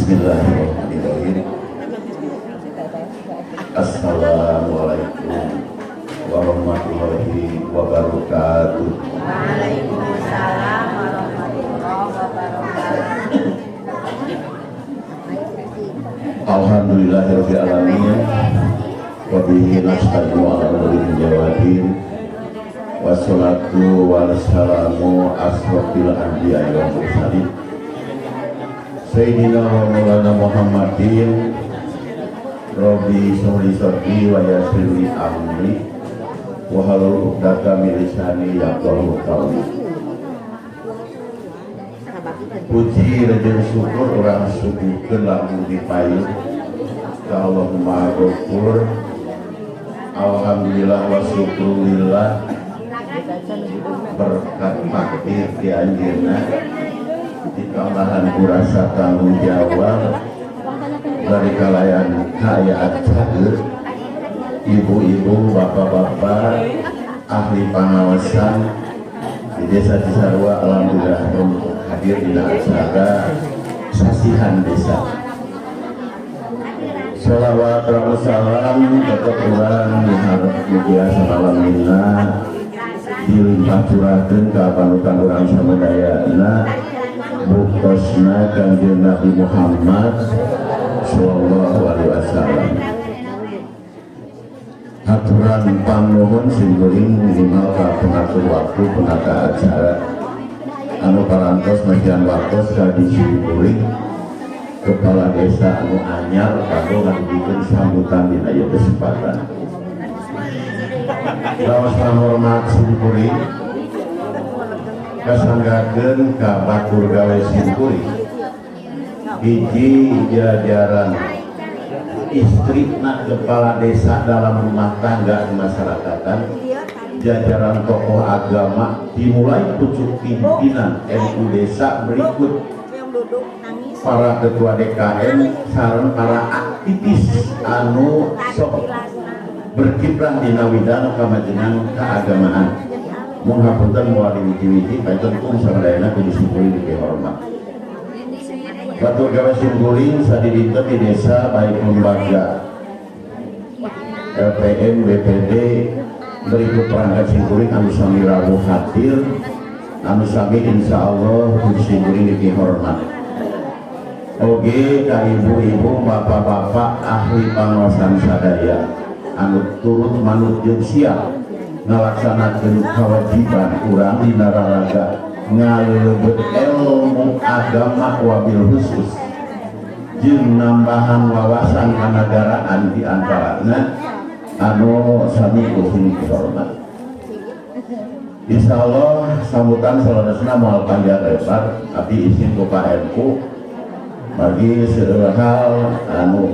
Bismillahirrahmanirrahim. Assalamualaikum warahmatullahi wabarakatuh. Waalaikumsalam warahmatullahi wabarakatuh. Alhamdulillahirabbil alamin. Wa bihi nasta'inu ala umuri dunya waddin. Wassalatu wassalamu asrofil anbiya'i wal mursalin. Sayyidina wa maulana Muhammadin. Rabbi shrah li sadri wa yassir li amri wa hlul 'uqdatam min lisani yafqahu qawli. Puji jeung syukur urang suguhkeun lamun dipayun ka Allahumma ghafur. Alhamdulillah wa syukurillah, berkat takdir di anjeunna ditambahan ku rasa tanggung jawab dari kalayan kaayaan cager, ibu-ibu, bapak-bapak, ahli pengawasan di Desa Cisarua, alhamdulillah untuk hadir di acara sasihan desa. Sholawat salam tetap urang miharep mugia samalamina dilimpah curahkeun ka panutan urang samadayana, buktosna Kangjeng Nabi Muhammad sallallahu alaihi wasallam. Aturan pangnuhun simkuring minimal ka pengatur waktu, penata acara anu parantos masihan waktos ka di simkuring kepala desa anu anyar kanggo ngadugikeun sambutan dina ieu kesempatan. Raos hormat simkuring kasanggakeun ka batur gawe simkuring, hiji jajaran istri nak kepala desa dalam rumah tangga kemasyarakatan, jajaran tokoh agama dimulai pucuk pimpinan NU desa, berikut para ketua DKM sareng para aktivis anu sok berkiprah di widang kamajengan keagamaan. Mung hapunten moal diwiji-wiji, panten kum sadayana kudu simkuring dihormat. Batur gawe simkuring sadidinten di desa, baik lembaga LPM, BPD, berikut perangkat simkuring anu sami rawuh hadir, anu sami insya Allah kudu simkuring dihormat. Oge ka ibu-ibu, bapak-bapak, ahli pengawasan sadaya anu turut manut jeung siap ngalaksanakeun kewajiban urang dina raraga ngaleubeut ilmu agama wabil khusus jeung nambahan wawasan kenegaraan, di antarana anu sami kuring hormat. Insya Allah sambutan saleresna moal panjang lebar, tapi izin ku Pak MU bagi seueur hal anu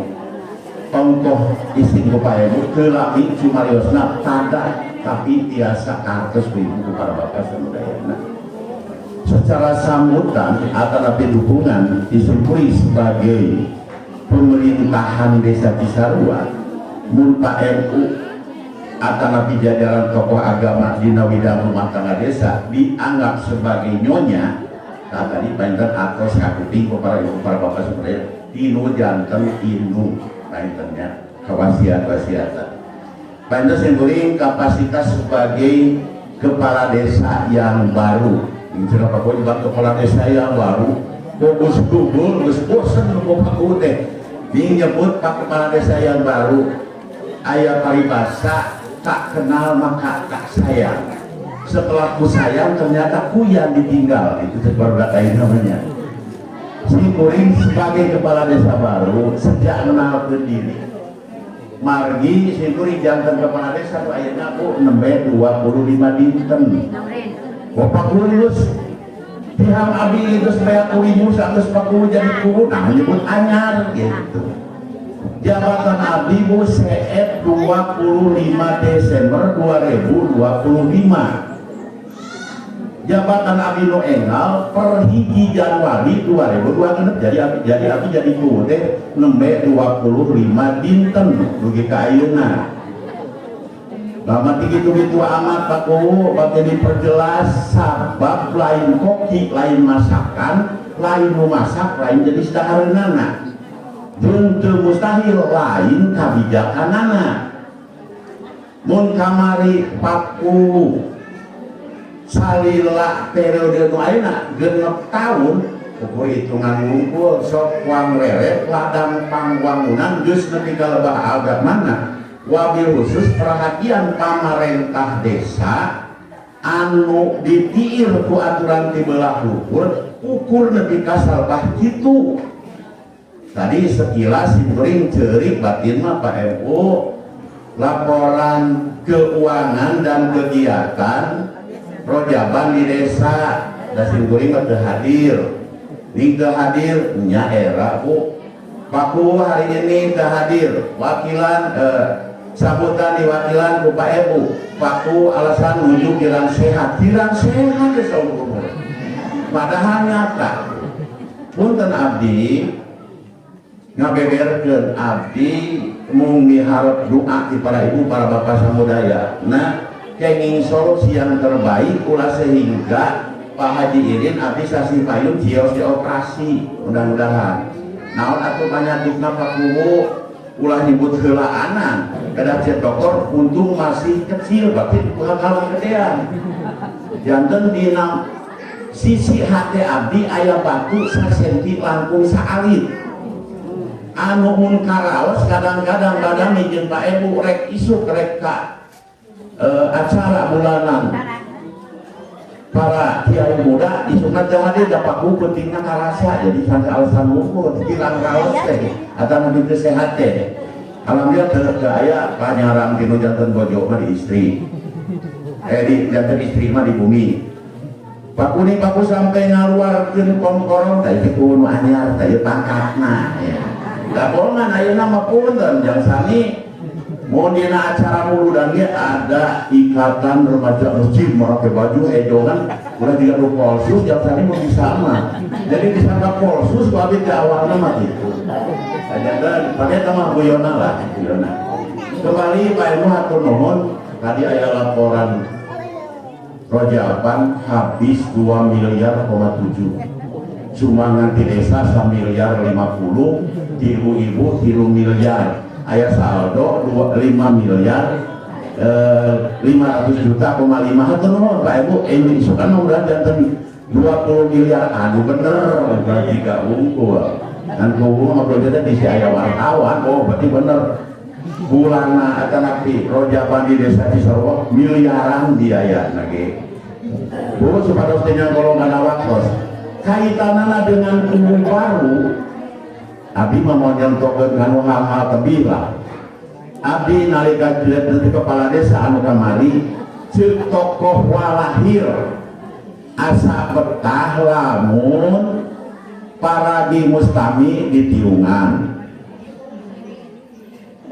ongkoh, izin ku Pak MU teu lami cumariosna, padat tapi tiasa kartos ku ibu, ku para bapak samudayana. Secara sambutan atau dukungan disyukuri sebagai pemerintahan Desa Cisarua, mun Pak MU atau nabi jajaran tokoh agama di widang rumah tangga desa dianggap sebagai nyonya. Nah, tadi panten atos kakuping ku para ibu, para bapak sebenarnya tinu janten inu pantennya kawasiat-wasiatan panten simkuring kapasitas sebagai kepala desa yang baru. Ini Pak juga kepala desa yang baru fokus dubul geus bosen nu Pak teh nyebut Pak kepala desa yang baru. Aya paribasa, tak kenal maka tak sayang. Setelah ku sayang, ternyata ku yang ditinggal. Itu baru datain namanya. Si kuring sebagai kepala desa baru sejak kenal ke diri margi si kuring janten kepala desa tuh akhirnya aku nembe 25 dinten. Bapak lulus pihak abi itu supaya kulimu satu kuwu jadi kuwu, nah nyebut anyar gitu. Jabatan abdi, Bu, CF 25 Desember 2025. Jabatan abdi nu enggal per 1 Januari 2026. Jadi abdi jadi abdi jadi kuwu teh nembe 25 dinten dugi ka ayeuna. Lama gitu-gitu amat, Pak Kuwu, pakai diperjelas sabab lain koki, lain masakan. Lain nu masak, lain jenis dahareunana. Jeung teu mustahil lain kabijakanana. Mun kamari Paku salila periode nu ayeuna 6 tahun, ukur hitungan ngumpul sok wang reret ladang pangwangunan geus nepi ka lebah agamana. Wabil khusus perhatian pamarentah desa anu ditiir ku aturan ti belah luhur, ukur nepi ka salbah kitu. Tadi sekilas simkuring ceurik batin mah, Pak MU, laporan keuangan dan kegiatan rojaban di desa da simkuring mah teu hadir. Ning teu hadir nya era, Bu. Paku hari ini teu hadir, wakilan sambutan diwakilan ku Pak Ebu. Paku alasan menuju kirang sehat, kirang sehat ya saumur. Padahal nyata. Punten, abdi ngabeberkeun, abdi mung miharep doa di para ibu, para bapak samudaya. Nah, kenging solusi yang terbaik ulah sehingga Pak Haji Irin abdi sasih payun cios dioperasi, mudah-mudahan. Naon atuh panyakitna, Pak Kuwu? Ulah nyebut heulaanan. Kada cek dokter untung masih kecil, berarti kalau gedean. Janten dina sisi hati abdi aya batu sasenti langkung saalit anu mun karaos kadang-kadang badami jeung Pak Ebu rek isuk rek ka acara bulanan para kiai muda, isukna teu hadir da Paku pentingna karasa. Jadi sampai alasan ngumpul kirang raos teh atau nanti teu sehat teh. Alhamdulillah teu teu aya panyarang tinu janten bojo mah di istri, di janten istri mah di bumi. Paku ni Paku sampai ngaluarkeun kongkorong teh itu nu anyar teh pangkatna ya. Da bohongan ayeuna mah, punten, jang sami mau dina acara muludan ge ada ikatan remaja masjid make baju ejongan ulah jiga nu polsus. Jang sami mau bisa mah jadi disangka polsus ku abdi teh awalna mah gitu. Jangan pakai mah guyona lah, guyona. Kembali, Pak Ilmu, hatur nuhun. Tadi aya laporan rojaban habis 2 miliar koma 7, sumbangan di desa 1 miliar 50, di ibu-ibu 3 miliar, aya saldo 2, 5 miliar 500 juta koma 5. Hatur nuhun, Pak Ibu. Ini isukan mudah janten 20 miliar. Aduh, bener jika unggul dan kubu ngobrol di si aya wartawan. Oh, berarti bener bulana atanapi rojaban di desa Cisarua miliaran biaya lagi, Bu, supados teu nyangkolong kana waktos. Kaitanana dengan kubu baru, abdi mah mau nyontokeun kanu hal-hal tebih lah. Abdi nalika jadi kepala desa anu kamari, ceuk tokoh walahir asa betah lamun paragi mustami ditiungan,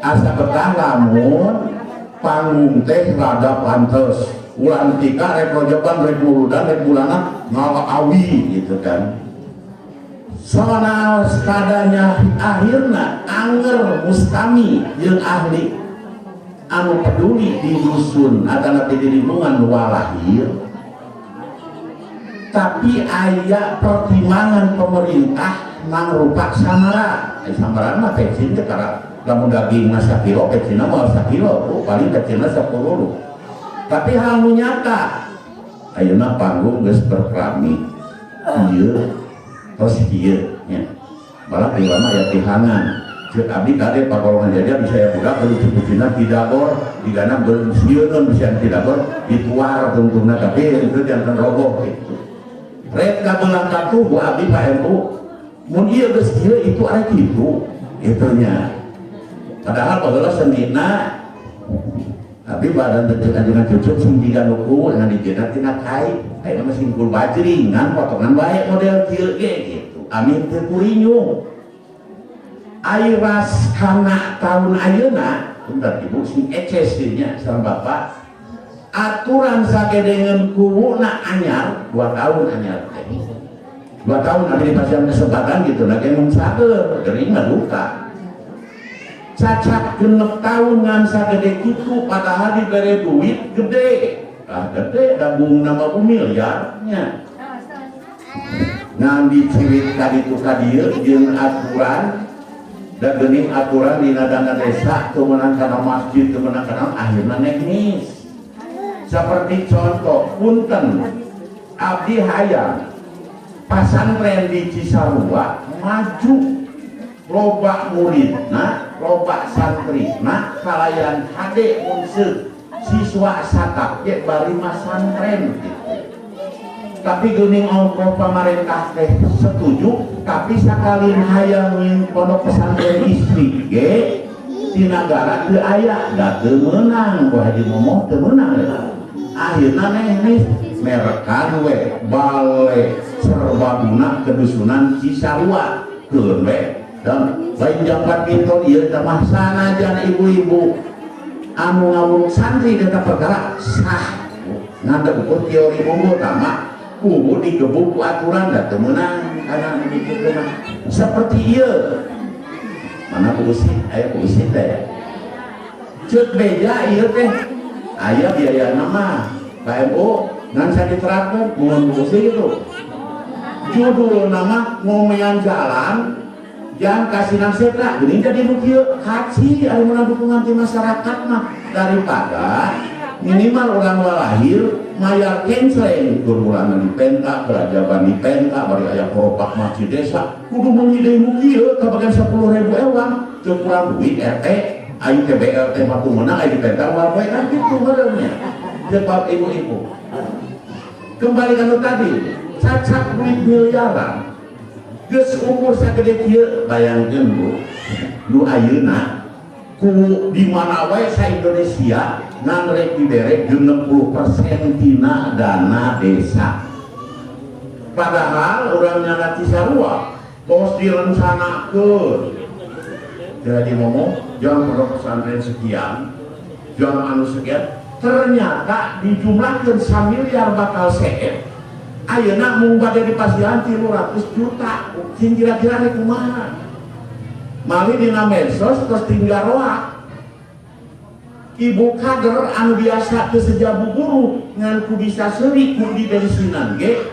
asa betah lamun panggung teh rada pantes, ulah tika rek rojoban, rek muludan, rek bulanan ngala awi gitu kan. Soalna kadanya akhirna anger mustami jeung ahli anu peduli di dusun atau di lingkungan walahir, tapi aya pertimbangan pemerintah mangrupa samara. Samara mah pecin teh karena lamun daging mah sakilo, pecinna mah sakilo, bu, paling pecinna 10. Tapi hal nu nyata ayeuna panggung geus berkeramik ieu, tos kieu nya, malah di lama ya tihangan. Ceuk abdi kade pagolongan jaja bisa ya budak lucu-lucuna tidagor digana bersieun, bisa tidagor dituar tungtungna, tapi itu jangan roboh gitu. Rek kabelah katuh bu abdi, Pak MU, mun ieu geus kieu itu arek kitu itunya. Padahal baheula senina tapi badan teu anjeunna cucuk sing jiga nu dengan dijena tina kai, ayeuna mah singkul bajringan potongan bae model kieu ge gitu. Amin teu kurinyung airas kana tahun ayeuna. Bentar, Ibu, sing eces nya sareng bapak. Aturan sagedengeun kuwuna anyar 2 tahun, anyar teh 2 tahun ada di pasian kesempatan gitu. Nah, mung sageur gering mah duka cacat 6 tahun ngan sagede kitu, padahal dibere duit gede, ah gede dabung nama miliarnya. Ngan diciwit ka ditu ka dieu jeung aturan da geuning aturan dina dana desa teu meunang kana masjid, teu meunang kana, akhirna teknis. Seperti contoh, punten, abdi hayang pasantren di Cisarua maju, loba muridna, loba santrina, kalayan hade mun siswa satap ge bari masantren gitu. Tapi geuning ongkoh pamarentah teh setuju, tapi sakali hayang pondok pesantren istri ge di nagara teu aya, da teu meunang. Bu Haji Momoh, teu meunang ya. Akhirna nehnis merekan we bale serbaguna kedusunan Cisarua, keun we dan lain jam badminton ieu teh mah. Sanajan ibu-ibu anu ngawuruk santri eta perkara sah, ngan ukur teori unggul tama kudu digebuk ku aturan, da teu meunang kana nu mah. Seperti ieu, mana Bu Usi, aya Bu Usi teh ya, ceuk beja ieu teh aya biaya nama KMU ngan saya diterapkan, mohon Bu Usi. Gitu judul nama ngomean jalan jangan kasih nasihat gini jadi nu kieu kaci aya menang dukungan di masyarakat mah, daripada minimal orang lahir mayar kencleng, kelurahan dipenta, kerajaban dipenta, bari aya koropak masjid desa kudu meuli deui nu kieu kabagian 10.000 ewang, teu kurang duit RT ayo TBL teh mah menang aya dipenta moal poe kan kitu meureunnya. Sebab ibu-ibu, kembali ke tadi, cacak duit miliaran geus umur sagede kieu. Bayangkeun, Bu, nu ayeuna ku di mana wae sa Indonesia ngan rek dibere 60% tina dana desa, padahal urang nyana Cisarua tos direncanakeun. Jadi ngomong jangan pondok pesantren sekian, jangan anu sekian, ternyata dijumlahkan samiliar bakal CF ayeuna mung bade dipasihan 300 juta. Sing kira-kira rek kumaha? Mali dina medsos terus tinggal roa ibu kader anu biasa teu sejabu guru ngan ku bisa seuri ku di bensinan ge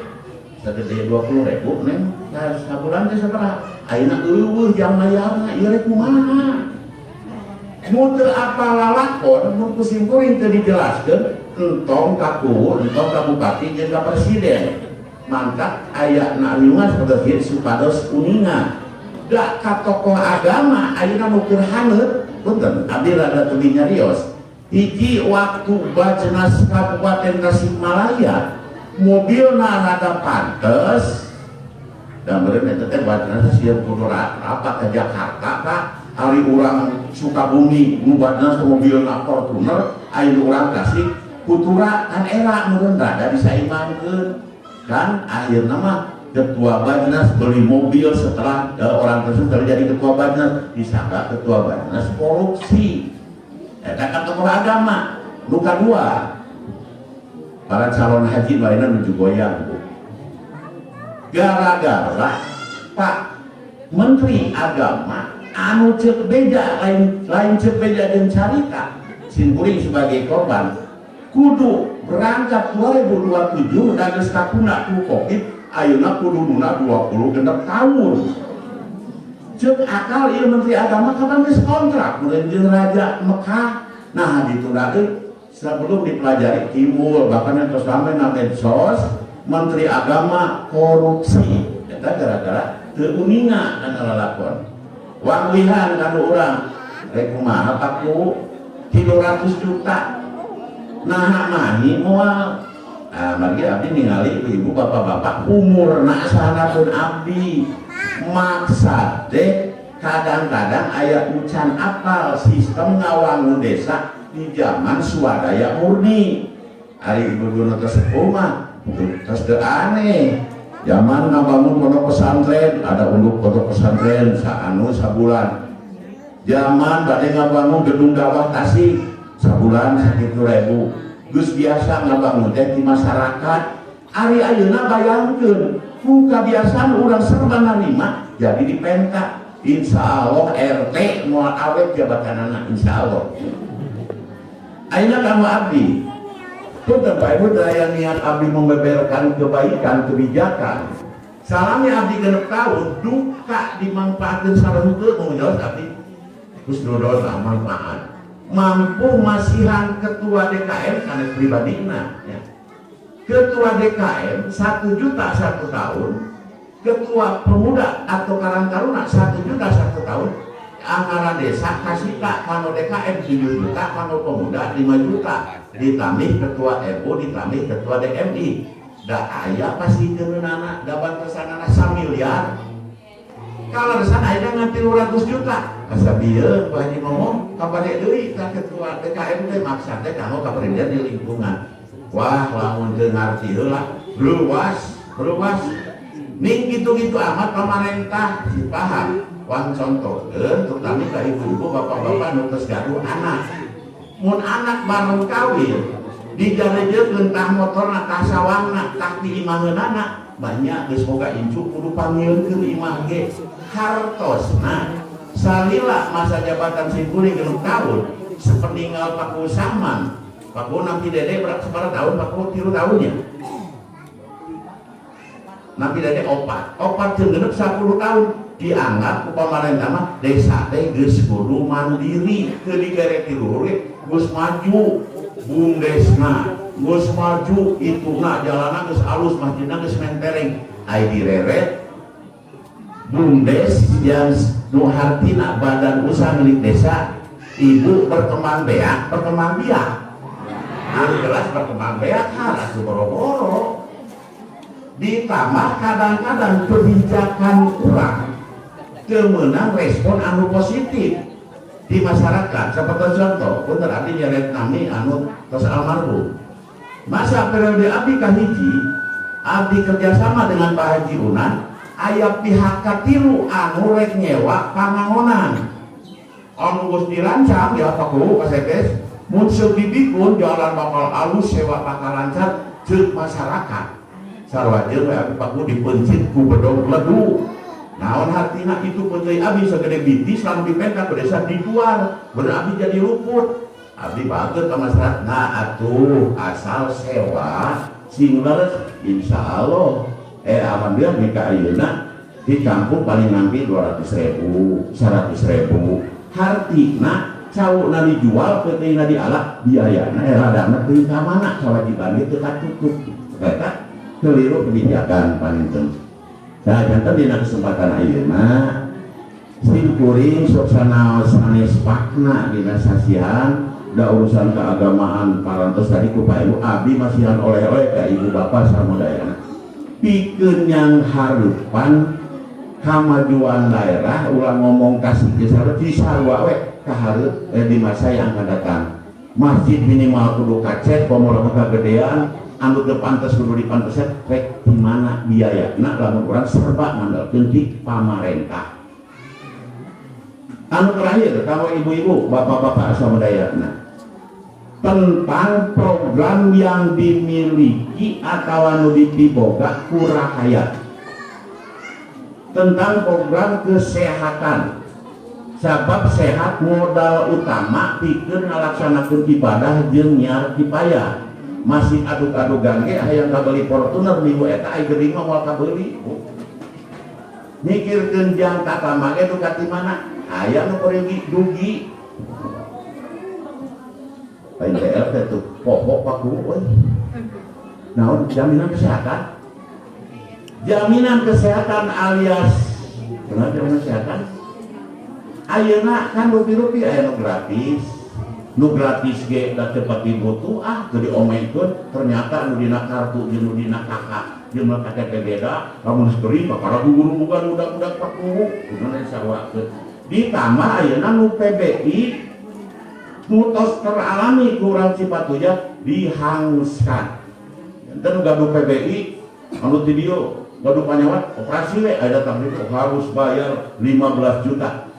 sagede 20 ribu, neng, nah, sabulan teh sabaraha ayeuna euweuh jang mayarna. Ieu rek kumaha? Mu teu apal lalakon mun ku simkuring teu dijelaskeun, entong ka kuwu, entong ka bupati jeung ka presiden. Mantap aya riungan seperti supados uninga da ka tokoh agama ayeuna nu keur haneut. Punten, abdi rada teu nyarios. Hiji, waktu Baznas Kabupaten Tasikmalaya mobilna rada pantes dan meureun eta teh Baznas siap kudu rapat ke Jakarta. Pak, ari urang Sukabumi nu Baznas mobilna Fortuner, aya urang Tasik Kutura kan era meureun rada disaimangkeun kan. Akhirna mah ketua Baznas beli mobil setelah orang tersebut terjadi ketua Baznas, disangka ketua Baznas korupsi. Eta kan tokoh agama. Nu kadua, para calon haji lainnya nuju goyang, Bu, gara-gara Pak Menteri Agama anu cek beja lain lain cek beja dan carita simkuring sebagai korban kudu berangkat 2027 dan geus kapuna ku Covid, ayeuna kudu nuna 26 tahun. Cek akal ieu Menteri Agama kapan geus kontrak mun jeung Raja Mekah? Nah, ditunda sebelum dipelajari timbul bahkan yang terus ramai na medsos Menteri Agama korupsi. Eta gara-gara teu uninga kana lalakon wangwihan kanu urang rek kumaha, Pak? Ku 300 juta nah mahi moal. Ah, margi abdi ningali ibu-ibu, bapak-bapak umurna sahanapun abdi, maksad teh kadang-kadang aya ucan apal sistem ngawangun desa di zaman swadaya murni. Ari ibu-ibu nu sepuh mah terus teu aneh. Zaman ngabangun pondok pesantren ada unduk pondok pesantren saanu sabulan, zaman bade ngabangun gedung dakwah Tasik sabulan sakitu ribu, geus biasa ngabangun teh di masyarakat. Ari ayeuna bayangkeun ku kabiasaan urang serba narima jadi dipenta. Insya Allah RT moal awet jabatanana, insya Allah. Ayeuna kamu abdi. Punten, Pak, Ibu, daya niat abdi membeberkan kebaikan kebijakan. Salami abdi 6 tahun duka dimanfaatkan sareng henteu mau jelas abdi husnudon lah manfaat mampu masihan ketua DKM sanes pribadina ya. Ketua DKM 1 juta satu tahun, ketua pemuda atau Karang Taruna 1 juta satu tahun, anggaran desa kasih kanggo DKM 7 juta, kanggo pemuda 5 juta, ditambah ketua RU, ditambah ketua DMI, da aya pasti keunana da bantosanana 1 miliar. Kalau sana aya ngan 300 juta, asa bieu Pak Haji ngomong kabare deui ka ketua DKM teh, maksa teh kanggo kapribadian di lingkungan. Wah, lamun teu ngarti heula luas luas ning gitu-gitu amat pemerintah si paham. Wang contohkeun terutama ka ibu-ibu, bapak-bapak nu geus gaduh anak, mun anak bareng kawin dijarejekeun tah motorna, tah sawahna, tah ti imaheunana banyak, geus boga incu kudu pangieunkeun imah ge. Hartosna salila masa jabatan simkuring 6 tahun sepeninggal Pak Saman, Pak nampi dede berapa sabaraha tahun Pak? 3 tahunnya nampi dede 4, 4 jeung genep 10 tahun. Dianggap ku pamarentah mah desa teh geus kudu mandiri, teu digere ti luhur ge geus maju bumdesna, geus maju ituna, jalanna geus alus, masjidna geus mentereng. Ai direret bumdes yang nu hartina badan usaha milik desa, ibu, berkembang beak, berkembang biak anu jelas berkembang beak harus boro-boro. Ditambah kadang-kadang kebijakan kurang kemenang respon anu positif di masyarakat. Seperti contoh punten abdi nyeret nami anu tos almarhum, masa periode abdi kahiji abdi kerjasama dengan Pak Haji Unan, aya pihak katilu anu rek nyewa pangangonan anu geus dirancang ya Pak Kuwu, Pak Sekdes, mun dibikun jalan bakal alus, sewa bakal lancar ceuk masyarakat. Sarua jeung we abdi Pak Kuwu dipencit ku bedog ledu. Naon hartina itu pencai abdi segede bitis lalu dipenta ke desa dijual, bener abdi jadi luput. Abdi bager ke masyarakat, nah atuh asal sewa sing leres, insya Allah. Alhamdulillah di ayeuna di kampung paling nampi 200 ribu, 100 ribu. Hartina cau dijual, peuteuyna diala, biayana ladangna teuing ka mana, kewajiban itu katutup. Eta keliru kebijakan paninten. Nah, janten dina kesempatan ayeuna sim kuring sok sanaos sanes pakna dina sasihan da urusan keagamaan parantos tadi ku Pak Ibu. Abdi masihan oleh-oleh ka ibu bapak samudayana pikeun yang harupan kamajuan daerah, ulah ngomong kasih ke sarua di sarua we ka hareup di masa yang akan datang. Masjid minimal kudu kacet, komo kagedean, anu teu pantes kudu dipantesan. Rek di mana biayana lamun urang serba ngandalkeun ti pamarentah? Anu terakhir kalau ibu-ibu, bapak-bapak samudayana, tentang program yang dimiliki atau anu dipiboga ku rahayat tentang program kesehatan, sabab sehat modal utama pikeun ngalaksanakeun ibadah jeung nyiar kifayah. Masih aduk-adugan ge hayang kabeli Fortuner minggu eta, ai geuring mah moal kabeli. Mikirkeun jang tama ge duka ti mana aya nu pergi dugi lain BLT tuh pokok Pak Guru euy. Naon jaminan kesehatan, jaminan kesehatan alias benar jaminan kesehatan ayeuna kan rupi-rupi aya nu gratis, nu gratis ge da teu pati butuh, ah teu diomekeun. Ternyata nu dina kartu jeung nu dina KK jeung nu KTP beda. Lamun geus gering bakal guru-guruan budak-budak Pak Guru kudu sawakeun. Ditambah ayeuna nu PBI nu tos teralami kurang Cipatujah dihanguskan. Enten nu gaduh PBI anu ti dieu gaduh panyawat operasi we aya datang itu harus bayar 15 juta.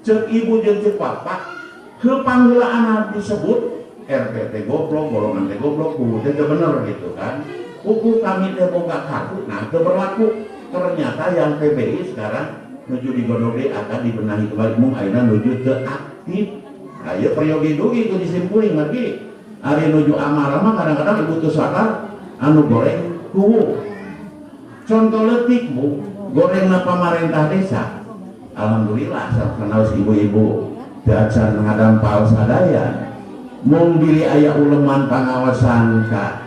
Cek ibu jeung cek bapak kepanggilaan disebut RT teh goblok, golongan teh goblok, kubu teh bener gitu kan. Hukum kami teh boga kartu, nah teu berlaku. Ternyata yang PBI sekarang nuju digodog akan dibenahi kembali, mung ayeuna nuju teu aktif. Ayo peryogi dugi itu disimpuling lagi. Ari nuju amarah mah kadang-kadang ibu teu sadar anu goreng kuwu. Contoh leutik Bu, gorengna pamarentah desa. Alhamdulillah sakanaos ibu-ibu teu acan ngadampal sadaya. Mung bilih aya uleman pangawasan ka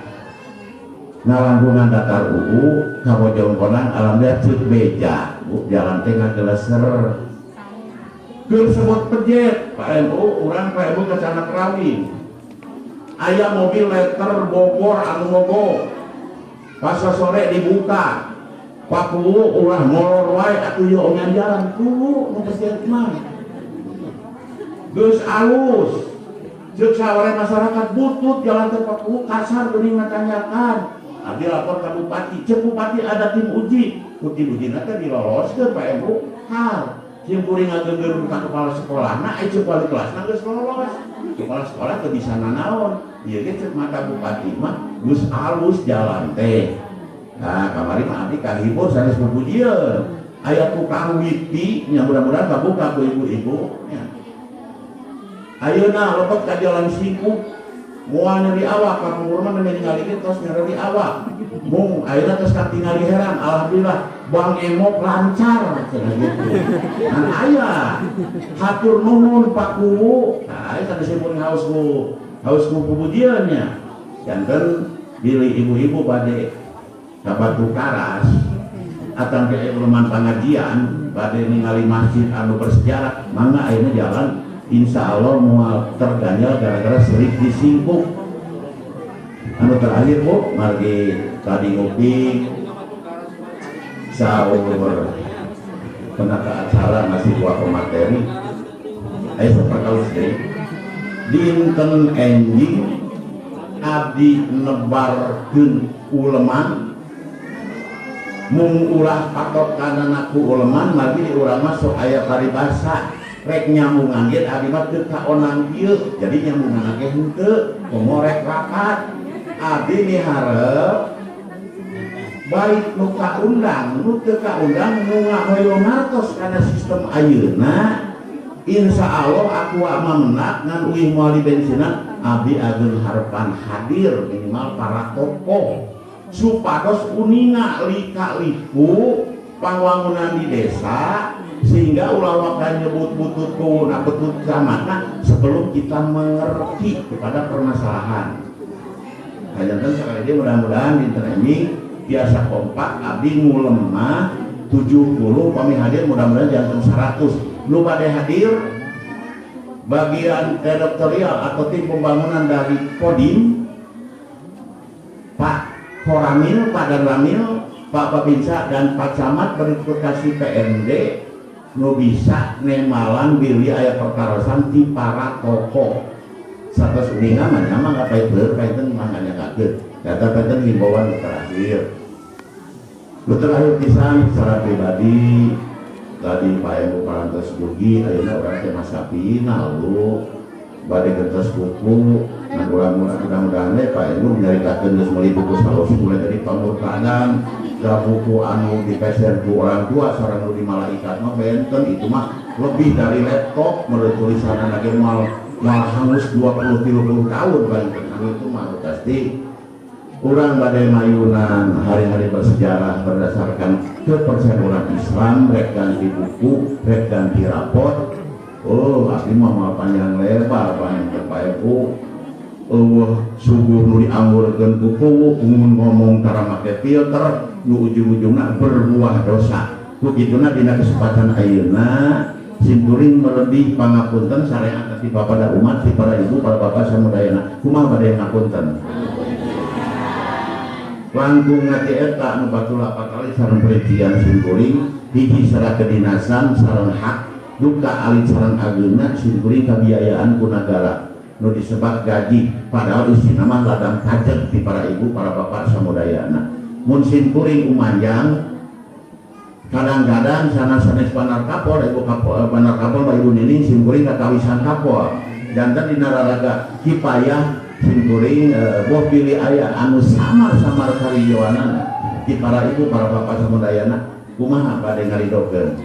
ngalangkungan datar UU ka Bojongkonang, alhamdulillah ceuk beja Bu, jalan teh ngageleser. Keur sebut pejet Pak MU, urang Pak MU ka Canak Rawing. Aya mobil letter Bogor anu mogok. Pas sore dibuka. Pak Kuwu ulah molor wae atuh ieu omean jalan kuwu nu pejet mah. Geus alus. Ceuk saware masyarakat butut jalan teh Pak Kuwu kasar geuning ngatanyakan. Abdi lapor ka bupati, ceuk bupati ada tim uji. Ku tim ujina teh diloloskeun Pak MU. Hal sim kuring ngageugeur ka kepala sekolahna, aya ceuk wali kelasna geus lolos. Kepala sekolah teu bisa nanaon. Ieu ge ceuk mata bupati mah geus alus jalan teh. Nah, kamari mah abdi kahibur sanes pupujieun. Aya tukang wifi nya mudah-mudahan kabuka ku ibu-ibu nya. Ayeuna lepet ka jalan Singkuk moal nyeri awak kapungkur mah ningali tos nyeri awak. Mung ayeuna tos katingali herang alhamdulillah Bang Emok lancar cenah gitu. Ngan aya hatur nuhun Pak Kuwu. Nah, aya tadi simpun haus ku pupujieun nya. Janten bilih ibu-ibu bade ka Batu Karas atang ke uleman pangajian bade ningali masjid anu bersejarah mangga ayeuna jalan insya Allah moal terganjal gara-gara serik disingkuk. Anu terakhir Bu, margi tadi ngopi sahur penata acara masih dua pemateri. Ayo seperkaus deui. Dinten enjing abdi nebarkeun uleman mung ulah patokanana ku uleman margi di urang mah sok aya paribasa rek nyambungan ge abdi mah teu kaonang kieu jadi nyambungan ge henteu komo rek rapat abdi miharep baik nu kaundang nu teu kaundang nu ngahoyong ngartos kana sistem ayeuna insya Allah aku mah menak ngan uih moal di bensinan abdi ageung harepan hadir minimal para tokoh supados uninga lika-liku pangwangunan di desa sehingga ulah waka nyebut butut ku na butut camatna sebelum kita mengerti kepada permasalahan. Kajanten sekali dia mudah-mudahan dinten ini biasa kompak abdi ngulemah 70 pami hadir mudah-mudahan janten 100 nu bade hadir bagian editorial atau tim pembangunan dari Kodim Pak Koramil, Pak Danramil, Pak Babinsa dan Pak Camat berikutasi PMD nu bisa nemalan bilih aya pertarosan ti para tokoh. Satos uninga mah nya mah kapaiteur paiten mah nganyangakeun. Data paiten himbauan nu terakhir. Nu terakhir pisan secara pribadi tadi Pak Emu parantos dugi ayeuna urang teh masa final lu bade gentos buku nah urang mudah-mudahan we Pak Emu nyaritakeun geus meuli buku salosi mulai dari pamurtadan ka buku anu dipeser ku orang tua sareng nu di malaikat mah benten itu mah lebih dari laptop menurut tulisanna lagi moal hangus 20-30 tahun benten anu itu mah pasti urang bade mayunan hari-hari bersejarah berdasarkan kepercayaan orang Islam rek ganti buku rek ganti rapot. Oh abdi mah moal panjang lebar panjang Pak Ibu eueuh suguh nu dianggurkeun ku kuwu mun ngomong tara make filter nu ujung-ujungna berbuah dosa. Ku kituna dina kesempatan ayeuna simkuring melebih pangapunten sareat ti bapak umat ti para ibu para bapak samudayana kumaha bade ngapunten langkung ngati eta nu batula patali sareng perincian simkuring hiji secara kedinasan sareng hak duka alit sareng ageungna simkuring kabiayaan ku nagara nu disebat gaji padahal isina mah ladang pajak ti para ibu para bapak samudayana mun simkuring umanjang kadang-kadang sana sanes panar kapol ibu kapol panar kapol ba ibu nining simkuring katawisan kapol janten dina raraga kipayah simkuring boh pilih aya anu samar-samar karijoanana ti para ibu para bapak samudayana kumaha bade ngaridokeun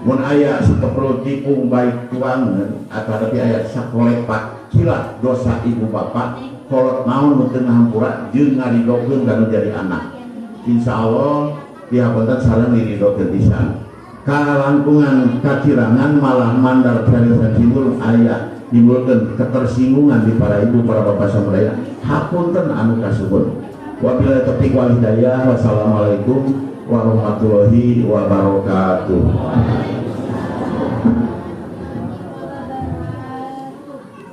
mun aya saperlu tipung baik tuangan atau tapi aya sakolepak kilat dosa ibu bapak kolot naon nu teu ngahampura jeung ngaridokeun kana jadi anak. Insyaallah dihapunten sareng diridhokeun pisan. Kalangkungan kakirangan malah mandar cariosan timbul aya nimbulkeun ketersinggungan di para ibu, para bapak sadaya, hapunten anu kasuhun. Wabillahi taufiq wal hidayah, wassalamualaikum warahmatullahi wabarakatuh.